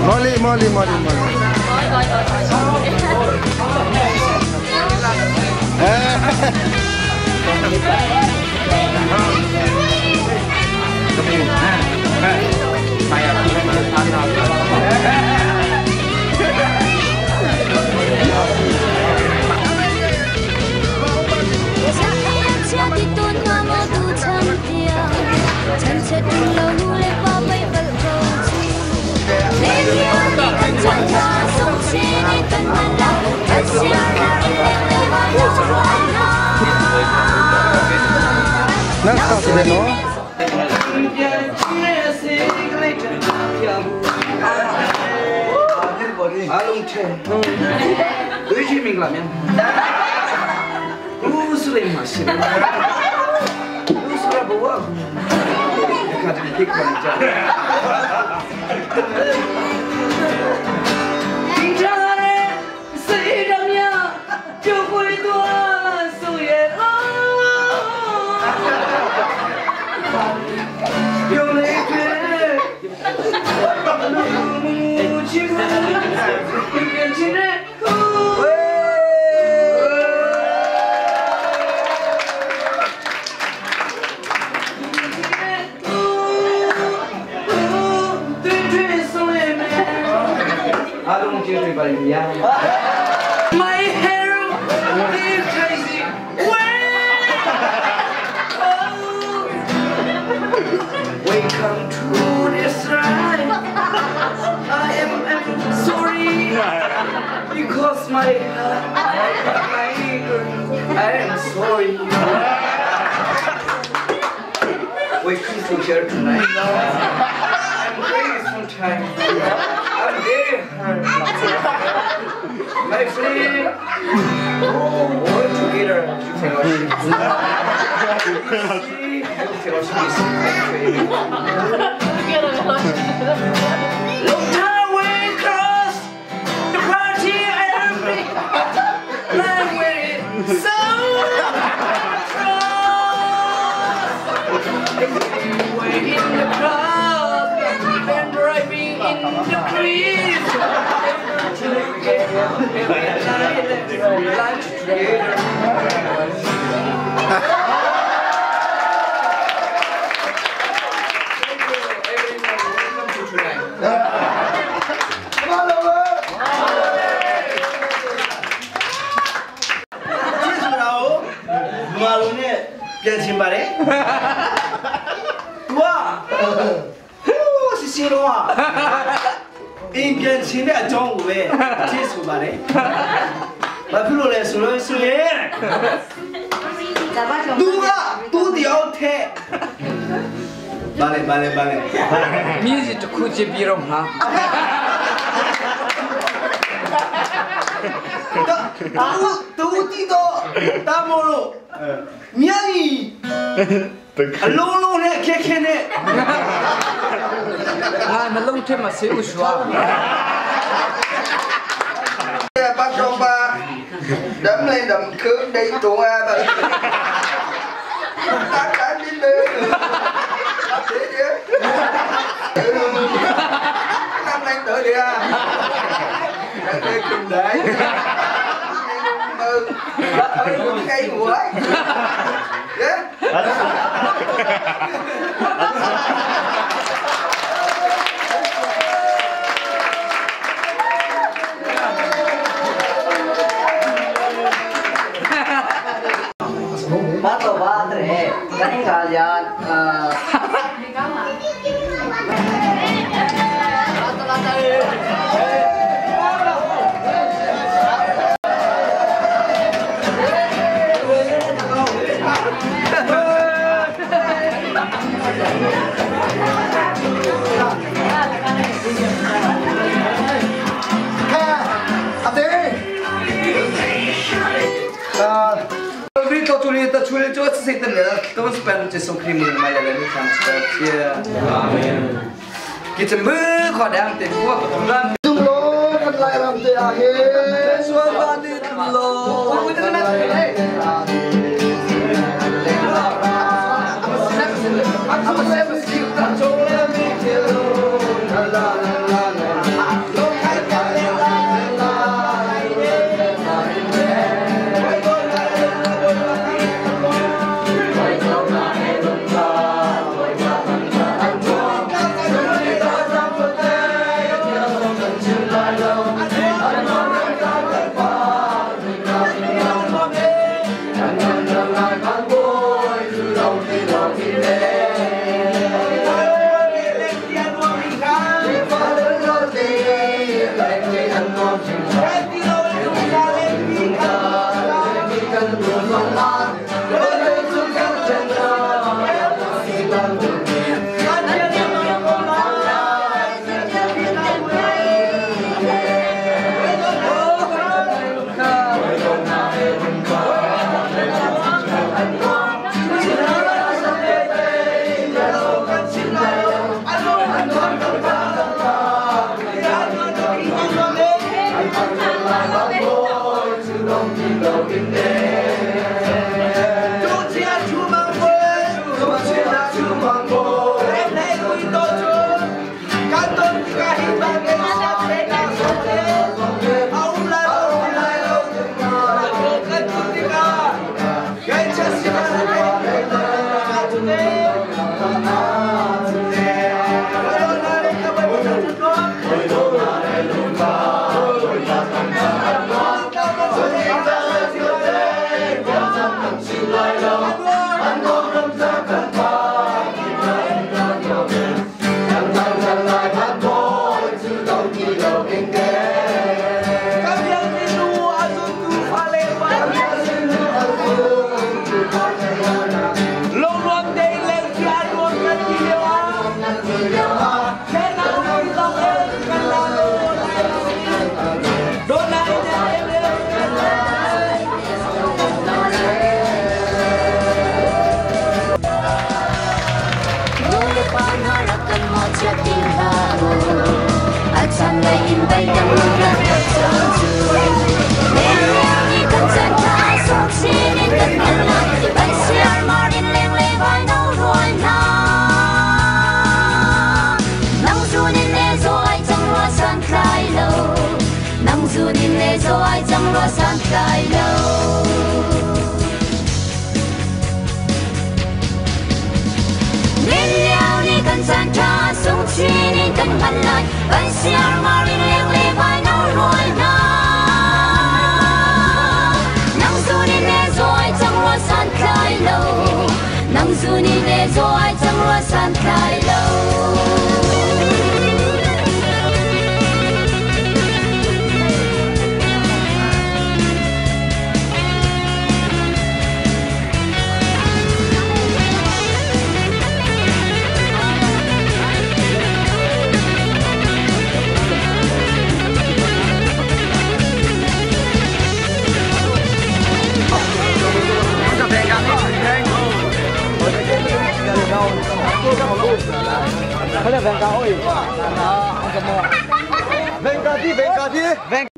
Molly, Molly, Molly, Molly. Nan khak ve no? My hair is crazy. Welcome to this ride. I am sorry because my my I am sorry. Welcome to here tonight. I'm very sometime. I'm very hurt. My friend, all together. Long time we cross the party every night we so we in the club and driving in the trees together every night lunch together. Thank you everyone. Welcome to tonight. ချစ်ဆိုတာကိုမာလုံးနဲ့ပြန်ချင်ပါတယ်။ तू ကဟိုးစီစီတော့အင်းပြန်ချင်တဲ့အကြောင်းကိုပဲချစ်ဆိုပါတယ်။ဘာဖြစ်လို့လဲဆိုလို့ဆိုရင် तू က तू တယောက်ထဲဘာလဲဘာလဲဘာလဲ မြင်းစီတစ်ခုချပြီးတော့မှာ တူတူတီတော့တာမို့လို့မြန်ကြီးအလုံးလုံးနဲ့ခက်ခဲနဲ့ ငါနှလုံးထဲမှာဆေးဥရွာ Bắt trong ba đấm lên đấm khước đi tụi a bà tám tám chín đi thế chứ năm nay tự đi à đây cùng để mừng cây mùa ဘာတော့ဘာတဲ့ကန်ခါရအာ အတေးအာ ဘီတော်ချူလီတချူလီချိုစိတ်တယ်တုံးစပန်ချဆုံခရီမူမိုင်လည်းဆမ်စပတ်ချာအာမင်ကိချမ်ခေါ်ဒမ်တေဘောပတုံရမ် Tung lo kan lai ram te a he. ဆွာပါတေလော Venga di, venga di.